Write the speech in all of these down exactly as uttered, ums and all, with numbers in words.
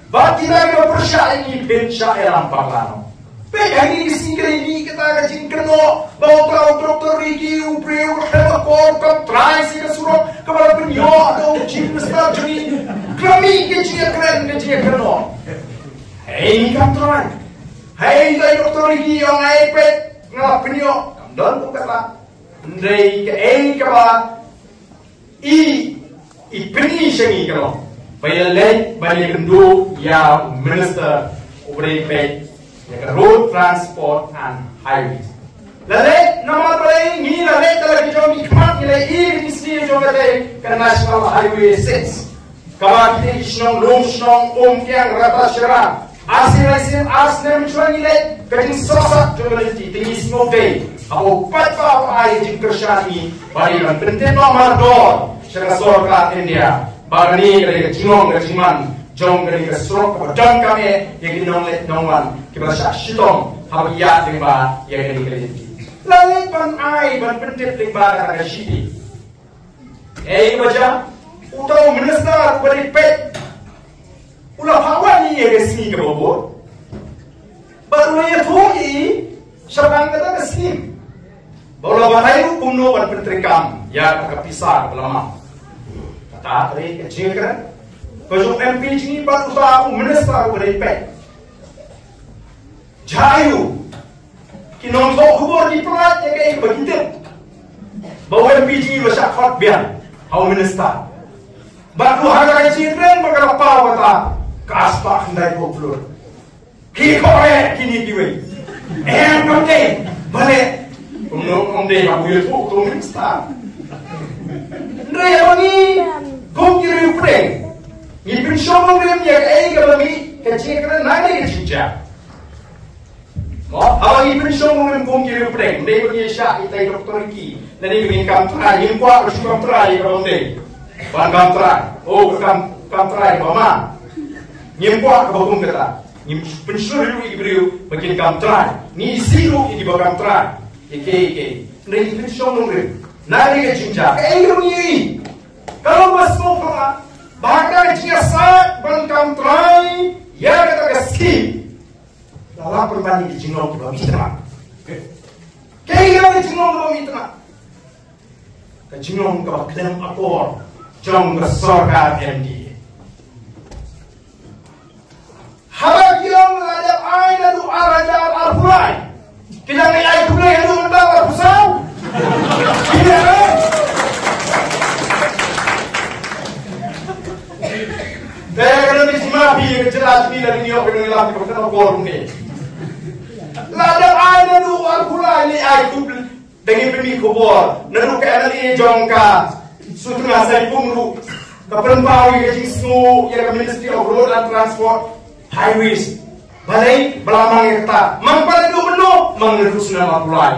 Ba kita kiba pyrshah ïa ngi phin shah ïalam bakla noh. Peit hangne ka sngi ka la mih kata ka jingkynnoh ba u Doctor Ricky u briew ka khlem akor, kam trai sha ka surok kaba la pynïoh da u Chief Minister jong ngi. Ka la mih ka jingïakren, ka jingïakynnoh. Hei, kam trai. Hei, dei Doctor Ricky ong ai peit nga la pynïoh. Kam don kum kata. Hynrei kaei kaba i, i pyni sha ngi ka long ba ïa leit ban ïakynduh ïa u minister uba dei peit ïa ka Road Transport and Highways. La leit namar balei? Ngi la leit da la ki jong ki khmat, ngi la ïohi ka jingsniew jong kata ka National Highway six. Kaba kine ki shnong, Lumshnong, Umkiang, Ratacherra, ar sien lai sien, ar snem shuwa ngi leit, ka jingsohsat jong ka lynti, te ngi sngewdei haba u paidbah u ai jingkyrshan ïa ngi ba dei ban pyntip noh mardor sha ka sorkar India ba kane ka dei ka jinglong ka jingman jong kane ka surok kaba donkam eh ïa ki nongleit nongwan kiba shah shitom haba ïaid lyngba ïa kane ka lynti. La leit ban ai, ban pyntip lyngba kata ka shithi. Ei, ba jia, uta u minister uba dei peit u la phah wan ïa ka sngi kaba bud. Bad u la ïathuh ïa i shaphang kata ka skim. Bad u la batai ruh kumno ban pyntreikam ïa kata ka pisa kaba la mad. Kata ka dei ka jingkren ka jong u M P jong ngi bad uta u minister uba dei peit. Jia aiu? Ki nongthoh khubor ki pyllait ïa kaei kaba ki tip ba u M P jong ngi u la shah khot biang ha u minister. Bad ruh ha kata ka jingkren ba ka la paw kata ka spah khyndai phew klur. Ki khot eh kine kiwei. Em, kam dei. Balei? Kumno kam dei ba u ïathuh uta u minister? Hynrei ïa ngi kum ki riewpdeng, ngi pynshong nongrim ïa kaei kaba mih, ka jingkren na kaei ka jingjia. Mo, haba ngi pynshong nongrim kum ki riewpdeng, ym dei ba ngi shah itai Doctor Ricky, lane ba ngin kam trai, ngim kwah ba shu kam trai, kaba ym dei ban kam trai. Oh, kam, kam trai ba ma. Ngim kwah kaba kum kata. Ngim pynshoi ruh ïa ki briew ba kin kam trai. Ngi isih ruh ïa kiba kam trai. Ïa kiei kiei. Hynrei ngi pynshong nongrim na kaei ka jingjia, kaei kaba ngi ïohi. Ka long ba sngewbha ba ha ka jingïasaid ban kam trai ïa kata ka skim, la lah pynban ïa ki jinglong kiba mih tnat. Kaei ka jinglong kaba mih tnat? Ka jinglong kaba khlem akor jong ka sorkar M D A. Haba ki ong la dep ai naduh ar hajar arphew lai, ki dang ai khublei haduh mynta arphew saw. Ki dang ai. Te ka dang di sima phi ka jela jini la ding ïoh ka dang lam ka kata bor ni. La dep ai naduh arphew lai, ni ai khublei. Te ngi pynmih khubor naduh ka M L A jong ka Sutnga Saipung ruh ka pynpaw ïa ka jingsngew ïa ka Ministry of Road and Transport Highways. Balei ba la mang ïa kata? Mang pat naduh mynno? Mang naduh snem arphew lai.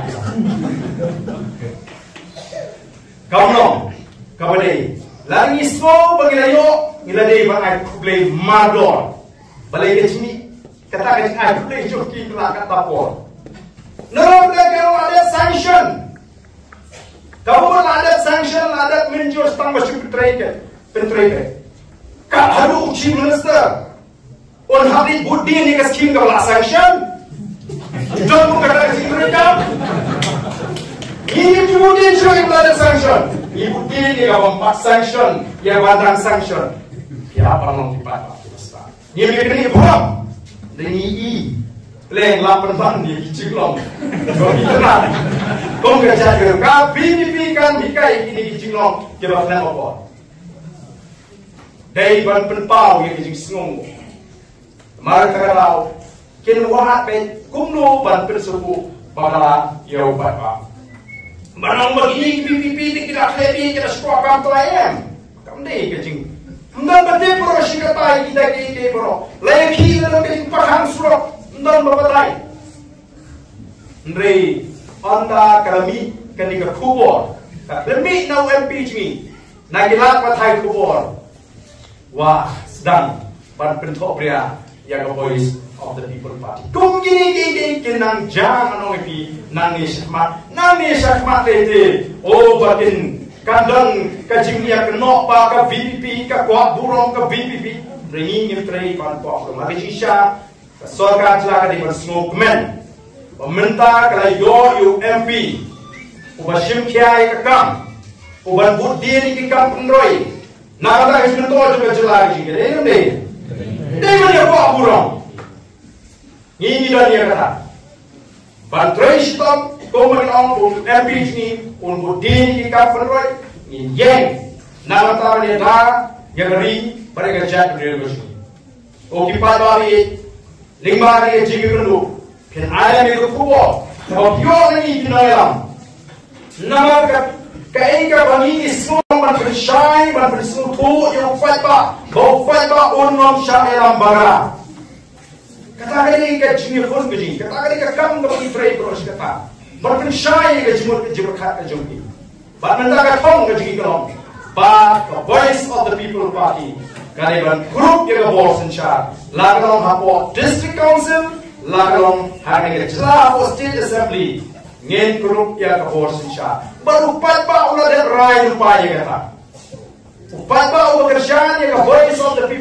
Kam long kaba dei, la ngi sngew ba ngi la ïoh, ngi la dei ban ai khublei mardor. Balei ka jingmih kata ka jingai khublei jong ki ka la katta por? Nalor ka la dep sanction. Ka bun la dep sanction, la dep mynjur tang ba shu pyntrei ka, pyntrei ka. Ka haduh u Chief Minister un hap leit bud din ïa ka skim kaba la sanction. Jong ka, ka skim treikam. Ngi bud din shuh ïa kaba la dep sanction. Ngi bud din ïa kaba ym pat sanction, ïa kaba dang sanction. Ïa, ban long ki paidbah kiba stad. Ngim ïa kane ka burom. Te ngi i leng la pynban ïa ki jinglong. Kum ka jait ka VPP kan hikai ïa kine ki jinglong kiba khlem akor. Dei ban pynpaw ïa ki jingsngew. Namar kata ka daw kin wad beit kumno ban pynsngewthuh bakla ïa u paidbah. Ban ong ba kine ki VPP te ki la khlem, ki la shu kam trai, em. Kam dei ka jing. Ym don ba dei baroh shi katta ïa kita kiei kiei baroh. La ïa ki la don ka jingpyrshang surok, ym don ba batai. Hynrei ynda ka la mih kane ka khubor, ka la mih na u MP jong ngi, na ki lad pathai khubor, wa sdang ban pynthohbria ïa ka Voice of the People Party. Kum kine kiei kiei kin nang jia, ngan ong ïa phi, nangne shakhmat, nangne shakhmat te te. O, ba kin kan don ka jingïakynnoh ba ka VPP, ka kwah burom ka VPP. Hynrei ngi ngim trei ban pok ruh. Ha ka jingshisha ka sorkar jylla ka dei ban sngewkmen ba mynta ka la ïoh ïa u M P uba shim khia ïa ka kam, uban bud dien ïa ki kam pynroi. Na kata ka jingmyntoi jong ka jylla ka jong ngi, dei ne ym dei? Dei ban ïa pok burom. Ngi ngi don ïa kata ban trei shitom kum ban ong ba u M P jong ngi un bud dien ïa ki kam pynroi. Ngin ïeng na ka bynta ban ïada ïa ka ri bad ïa ka jaitbynriew ka jong ngi. Ko ki paidbah, lyngba kane ka jingïakynduh phin ai ïa ka khubor kaba pure na ngi ki nongïalam. Namar ka, kaei kaba ngi sngew ban pynshai, ban pynsngewthuh ïa u paidbah, ba u paidbah un ym shah ïalam bakla. Kata ka dei ka jingïakhun ka jong ngi, kata ka dei ka kam kaba ngi trei baroh shi katta. Ban pynshai ïa ka jingmut ka jingpyrkhat ka jong ngi. Bad mynta ka thong ka jong ngi ka long ba ka Voice of the People Party ka dei ban kurup ïa ka bor synshar, la ka long hapoh District Council, la ka long ha kane ka jylla hapoh State Assembly. Ngin kurup ïa ka bor synshar. Bad u paidbah u la dep rai lypa ïa kata. U paidbah uba kyrshan ïa ka Voice of the People